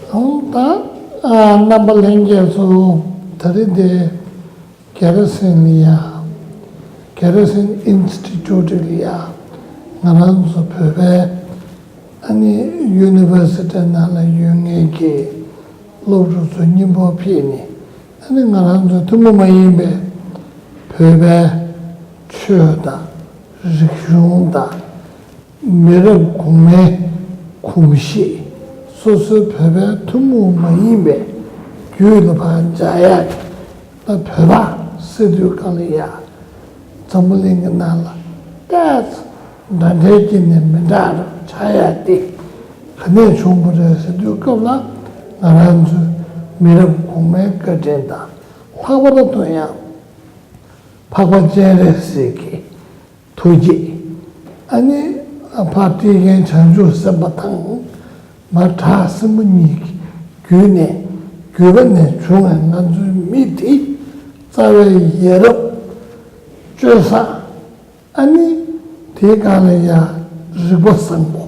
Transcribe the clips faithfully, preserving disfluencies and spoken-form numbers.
ཨང་། ད་ཨ་རྣམ་པ་ལྷན་རྒྱས་ཚོ། ད་རེས་དེ་གེ་ར་སིན་ལ་ཡ། གེ་ར་སིན་ཨིན་སི་ཊི་ཊུ་ཊི་ལ་ཡ། ང་རང་ཚོ་བོད་པའི་ཨ་ནི་ཡུ་ནི་ཝར་སི་ཊི་ནང་ལ་ཡོད་མཁན་གྱི་སློབ་ཕྲུག་ཚོ་མཉམ་པོ་ཕེབས་ནས། ཨ་ནི་ང་རང་ཚོ་ཐུན་མོང་མ་ཡིན་པའི་བོད་པའི་ཆོས་དང་རིག་གཞུང་དང་། མི་རབས་གོང་མའི་གོམས་གཤིས། སོ་སོའི་བོད་པའི་ཐུན་མོང་མ་ཡིན་པའི་རྒྱུད་ལ་ཕར་འཇགས་ཡག་གི། ད་བོད་པ་ཟེར་དུས་སྒང་ལ་ཡ། འཛམ་བུ་གླིང་གི་ནང་ལ་ཏོག་ཙམ་འདྲ་འདྲའི་དཀྱིལ་ནས་མི་འདྲ་རུ་ཆགས་ཡག་དེ་ག་ནས་བྱུང་བ་རེད་ཟེར་དུས་སྐབས་ལ། ང་རང་ཚོའི་མི་རབས་གོང་མའི་བཀའ་དྲིན་དང་། ལྷག་པར་དུ་ཡང་འཕགས་པ་སྤྱན་རས་གཟིགས་ཀྱི་ཐུགས་རྗེ། ཨ་ནི་ཕར་སྤྲུལ་མཁན་བྱང་ཆུབ་སེམས་དཔའ་དང་། མར་བྲག་སྲིན་པོ་གཉིས་ཀྱི་བརྒྱུད་ནས། བརྒྱུད་པ་ནས་བྱུང་བའི་ང་ཚོའི་མི་དེ་རྩ་བའི་ཡ་རབས་སྤྱོད་བཟང་། ཨ་ནི་དེའི་སྒང་ལ་ཡ་རིག་པ་བཟང་པོ།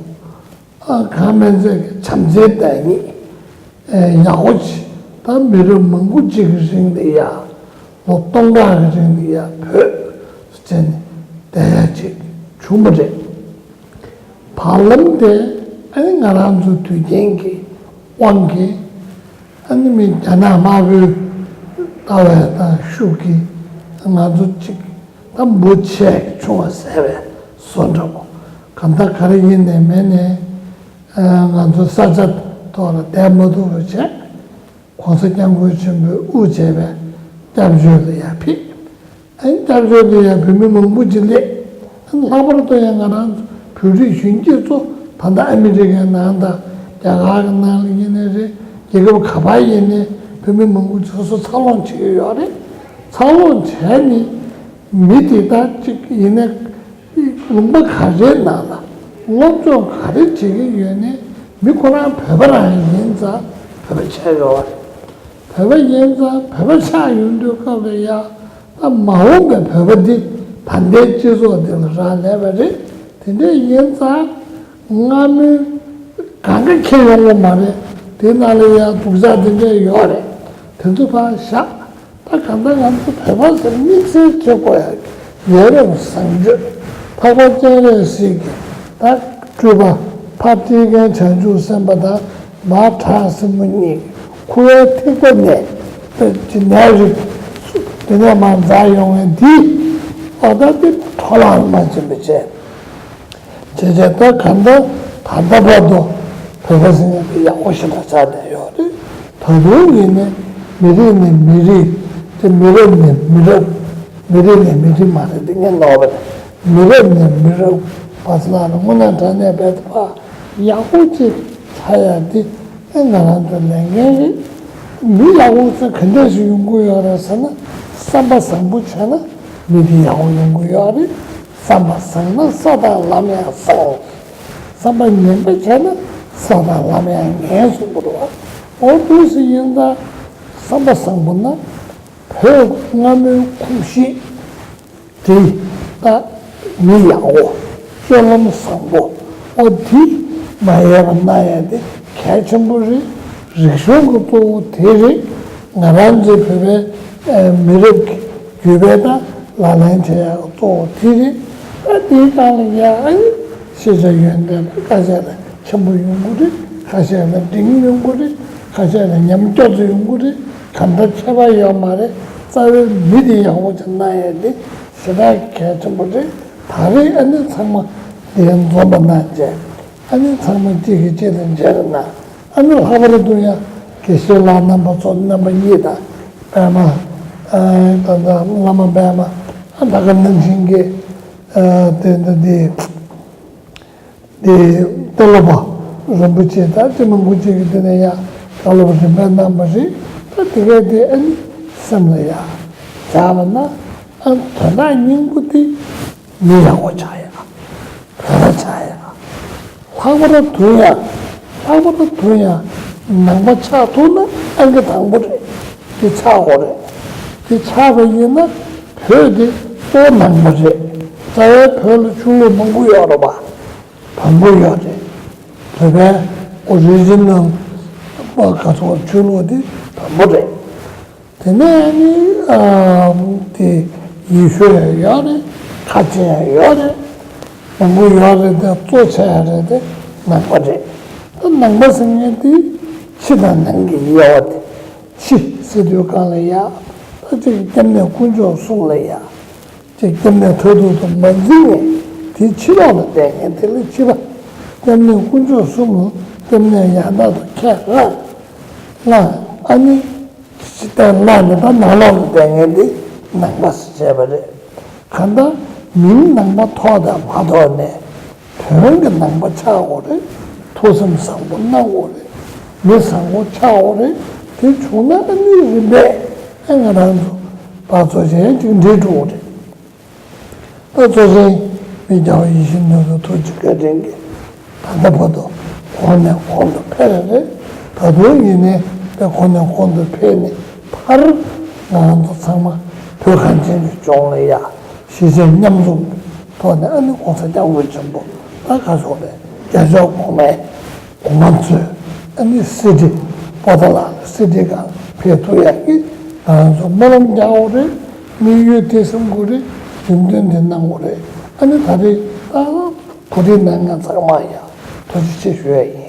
ཨ། གང་མིན་ཚད་ཀྱི་བྱམས་བརྩེའི་བདག་ཉིད། ཨེ། ཡག་པོ་ཅིག་ད་མི་རབས་མང་པོ་ཅིག་གི་རིང་ལ་ཡ། ལོ་སྟོང་ཕྲག་གི་རིང་ལ་ཡ་བོད་ཟེར་ནས་བསྡད་ཡ་ཅིག་བྱུང་བ་རེད། བར་ལམ་དེ་ཨ་ནི་ང་རང་ཚོ་དུས་རྒྱུན་གྱི་དབང་གིས། ཨ་ནི་མི་རྒྱ་ནག་དམར་པོའི་ལྟ་བའི་དང་ཤུགས་ཀྱིས་ང་ཚོ་ཅིག་ད་འབུ་ཆེ་ཆུང་བ་ཟེར་བའི་བཟོ་འདྲ་པོ། གང་ལྟར་ག་རེ་ཡིན་ནའི་མིན་ནའི། ཨ། ང་ཚོ་ས་ཆ་ཐོག་ལ་བསྡད་མ་ཐུབ་པ་བྱས། ༸གོང་ས་༸སྐྱབས་མགོན་ཆེན་པོས་དབུ་བྱས་པའི་སྐྱབས་བཅོལ་ལ་ཡར་ཕེབས། ཨ་ནི་སྐྱབས་བཅོལ་དུ་ཡང་བོད་མི་མང་པོ་ཅིག་སླེབས། ཨ་ནི་ལྷག་པར་དུ་ཡང་ང་རང་ཚོ་བོད་རིགས་གཞོན་སྐྱེས་ཚོ། ད་ལྟ་ཨ་མི་རི་ཀའི་ནང་དང་རྒྱ་གར་གྱི་ནང་ལ་ཡིན་ནའི་རེད། རྒྱལ་ཁབ་ག་པར་ཡིན་ནའི་བོད་མི་མང་པོ་ཅིག་སོ་སོ་འཚར་ལོངས་བྱེད་ཀྱི་ཡོད་རེད། འཚར་ལོངས་བྱས་ནས་མི་དེ་དག་ཅིག་ཡིན་ནའི་ལུང་པ་ག་རེའི་ནང་ལ་སློབ་སྦྱོང་ག་རེ་བྱེད་ཀྱི་ཡོད་ནའི། མི་ཁོ་རང་བོད་པ་རང་ཡིན་ཙང་བོད་པ་ཆགས་ཡོད་རེད། བོད་པ་ཡིན་ཙང་བོད་པ་ཆགས་ཡོང་དུས་སྐབས་ལ་ཡ། ད་མ་འོངས་པའི་བོད་པ་འདི་ད་ལྟའི་སྤྱི་ཚོགས་འདི་ལ་རག་ལས་པ་རེད། དེ་འདྲ་ཡིན་ཙང་སྔ་མོའི་གང་ག་ཁྱེར་ཡོང་གི་མ་རེད། དེ་ནང་ལ་ཡ་སྡུག་ཅག་དེ་འདྲ་ཡོད་རེད། དེ་ཚོ་ཕར་བཞག་ད་གང་ལྟར་ང་ཚོ་བོད་པ་ཟེར་དམིགས་བསལ་བྱེད་དགོས་ཡ། ཡ་རབས་བཟང་སྤྱོད། འཕགས་པ་སྤྱན་རས་གཟིགས་ཀྱི་ད་སྤྲུལ་པ་ཕར་སྤྲུལ་མཁན་བྱང་ཆུབ་སེམས་དཔའ་དང་། མར་བྲག་སྲིན་པོ་གཉིས་ཁུ་བའི་ཐིགས་པ་ནས་ཅི་ནས་རིགས་དེ་ནས་མར་འཛག་ཡོང་བའི་འདི། ཨོ་ད་འདི་འཕྲོ་བརླག་མ་ཕྱིན་པ་བྱས། བྱས་བྱས་ད་གང་ལྟར་ད་ལྟ་བར་དུ་བོད་པ་ཟེར་མཁན་དེ་ཡག་པོ་ཞེ་དྲག་ཆགས་བསྡད་ཡོད་རེད། ད་དུང་ཡིན་ནའི་མི་རིགས་ནས་མི་རིགས། དེ་མི་རབས་ནས་མི་རབས། མི་རིགས་ནས་མི་རིགས་མ་རེད། དེ་ངས་ནོར་བ་རེད། མི་རབས་ནས་མི་རབས་བར་ལ་དངོས་གནས་དྲང་གནས་བས་ཕར་ཡག་པོ་ཅིག་ཆགས་ཡ་དེ། ཨེ། ང་རང་ཚོའི་ལས་འགན་རེད། མི་ཡག་པོ་ཚོ་ག་འདྲ་ཞིག་ཡོང་གི་ཡོད་རེད་ཟེར་ན། བསམ་པ་བཟང་པོ་བྱས་ན་མི་དེ་ཡག་པོ་ཡོང་གི་ཡོད་རེད། བསམ་པ་བཟང་ན་ས་དང་ལམ་ཡང་བཟང་། བསམ་པ་ངན་པ་བྱས་ན་ས་དང་ལམ་ཡང་ངན་གསུངས་པ་རེད་བ། འོ་འདུག་སེ་ཡིན་ཙང་བསམ་པ་བཟང་པོ་ན། བོད་སྔ་མོའི་གོམས་གཤིས་དེ། ད་མི་ཡག་པོ། སྤྱོད་ལམ་བཟང་པོ། འོ་དེ་མ་ཡལ་བ་གནང་ཡ་དེ་གལ་ཆེན་པོ་རེད། རིག་གཞུང་གི་གཙོ་བོ་དེ་རེད། ང་རང་ཚོའི་བོད་པའི་མི་རབས་ཀྱི་རྒྱུད་པའི་ད་ལག་ལེན་བྱེད་ཡ་གི་གཙོ་བོ་དེ་རེད། ད་དེའི་སྒང་ལ་ཡ། ཨ་ནི་ཤེས་བྱ་ཡོན་ཏན་ཁ་ཤས་ལ་ཆེན་པོ་ཡོང་གི་རེད། ཁ་ཤས་ལ་འབྲིང་ཡོང་གི་རེད། ཁ་ཤས་ལ་ཉམས་སྐྱོ་ཚོ་ཡོང་གི་རེད། གང་ལྟར་ཁྱད་པར་ཡོད་མ་རེད། རྩ་བའི་མི་དེ་ཡག་པོ་ཅིག་གནང་ཡས་དེ་ཞེ་དྲག་གལ་ཆེན་པོ་རེད། ད་རེས་ཨ་ནི་ཚང་མ་འདིར་འཛོམས་པ་གནང་བྱས། ཨ་ནི་ཚང་མ་གཅིག་གིས་གཅིག་ལ་མཇལ་གནང་། ཨ་ནི་ལྷག་པར་དུ་ཡང་དགེ་བཤེས་ལགས་རྣམ་པ་ཚོ་རྣམ་པ་གཉིས་དང་། པདྨ། ཨ། ད་ལྟ་བླ་མ་པདྨ། ཨ། ད་ག་ནང་བཞིན་གྱི། ཨ། དེ་འདི་འདི། འདི་ཏེ་ལོ་པ་རིན་པོ་ཆེ་དང་ཅི་མང་པོ་ཅིག་གིས་འདི་ནས་ཡང་བཀའ་སློབ་རིམ་པས་གནང་བ་རེད། ད་དེ་གས་དེ་ཨ་ནི་སེམས་ལ་ཡང་བཞག་པ་ན། ཨ། དོན་དག་སྙིང་པོ་དེ་མི་ཡག་པོ་ཆགས་ཡ། བོད་པ་ཆགས་ཡ། ལྷག་པར་དུ་ཡང་། ལྷག་པར་དུ་ཡང་ནང་པ་ཆགས་ཐུབ་ན་ཨང་ཀི་དང་པོ་རེད། དེ་ཆགས་དགོས་རེད། དེ་ཆགས་པ་ཡིན་ན་བོད་དེ་གཙོ་བོ་ནང་པ་རེད། རྩ་བའི་བོད་ལ་ཆོས་ལུགས་མང་པོ་ཡོད་རེད་པ། བོན་པོ་ཡོད་རེད། བོད་པའི་ཨོ་རི་ཇི་ནལ་ པ་ག་ཚོད་ཆོས་ལུགས་དེ་དང་པོ་རེད། དེ་ནས་ནི་ཨ་དེ་ཡེ་ཤུ་ཡང་ཡོད་རེད། ཁ་ཆེ་ཡང་ཡོད་རེད། མང་པོ་ཡོད་རེད་དེ། གཙོ་ཆེ་ཡང་རེད་དེ་ནང་པ་རེད། ད་ནང་པ་ཟེར་མཁན་དེ་ཕྱི་དང་ནང་གི་དབྱེ་བ་དེ། ཕྱི་ཟེར་དུས་གང་ལ་ཡ། ད་ཅིག་སྐྱབས་གནས་དཀོན་མཆོག་གསུམ་ལ་ཡ། ཅིག་སྐྱབས་གནས་མཐར་ཐུག་ཏུ་མ་འཛིན་ནས་དེའི་ཕྱི་ལོགས་ལ་བསྡད་མཁན་དེ་ལ་ཕྱི་པ། སྐྱབས་གནས་དཀོན་མཆོག་གསུམ་ལ་སྐྱབས་གནས་ཡང་དག་ཏུ་ཁས་བླངས། བླངས་ཨ་ནི། ཅི་ལྟར་བླངས་ནས་ད་ནང་ལོགས་ལ་བསྡད་མཁན་དེ་ནང་པ་ཟེར་བྱས་པ་རེད། གང་ལྟར་མིང་ནང་པ་ཐོགས་དང་མ་ཐོགས་ནས་དོན་གྱི་ནང་པ་ཆགས་དགོས་རེད། ཐུགས་བསམ་བཟང་པོ་གནང་དགོས་རེད། མི་བཟང་པོ་ཆགས་དགོས་རེད། དེ་བྱུང་ན་ཨ་ནི་རིམ་པས་ཨ་ང་རང་ཚོ་ཕར་ཚུར་གཞན་ཅིག་འདྲེས་འགྲོ་གི་རེད། ད་གཙོ་ཆེན་མི་རྒྱལ་བ་ཡིད་བཞིན་ནོར་བུའི་ཐུགས་རྗེ་བཀའ་དྲིན་གྱིས་ད་ལྟ་བར་དུ་གོང་ནས་གོང་དུ་འཕེལ་རེད། ད་དུང་ཡིན་ནའི་དེ་གོང་ནས་གོང་དུ་འཕེལ་ནས་ཕར་ང་རང་ཚོ་ཚང་མ་བོད་གངས་ཅན་གྱི་ལྗོངས་ལ་ཡ་གཞིས་བྱེས་མཉམ་འཛོམས་ཐོག་ནས་ཨ་ནི་༸གོང་ས་༸སྐྱབས་མགོན་ཆེན་པོ་ད་ག་སོང་རེད། རྒྱལ་མཆོག་གོང་མའི་གོང་མ་ཚོས་ཨ་ནི་གསེར་ཁྲི་པོ་ཏཱ་ལ་གསེར་ཁྲི་སྒང་ལ་ཕེབས་ཐུབ་ཡག་གི་ང་རང་ཚོ་སྨོན་ལམ་རྒྱག་དགོས་རེད། དམིགས་ཡུལ་དེ་བསམ་དགོས་རེད། རེ་འདུན་དེ་གནང་དགོས་རེད། ཨ་ནི་ད་རེས་ད་གོ་སྒྲིག་གནང་མཁན་ཚང་མ་ཡང་ཐུགས་རྗེ་ཆེ་ཞུ་ཡ་ཡིན།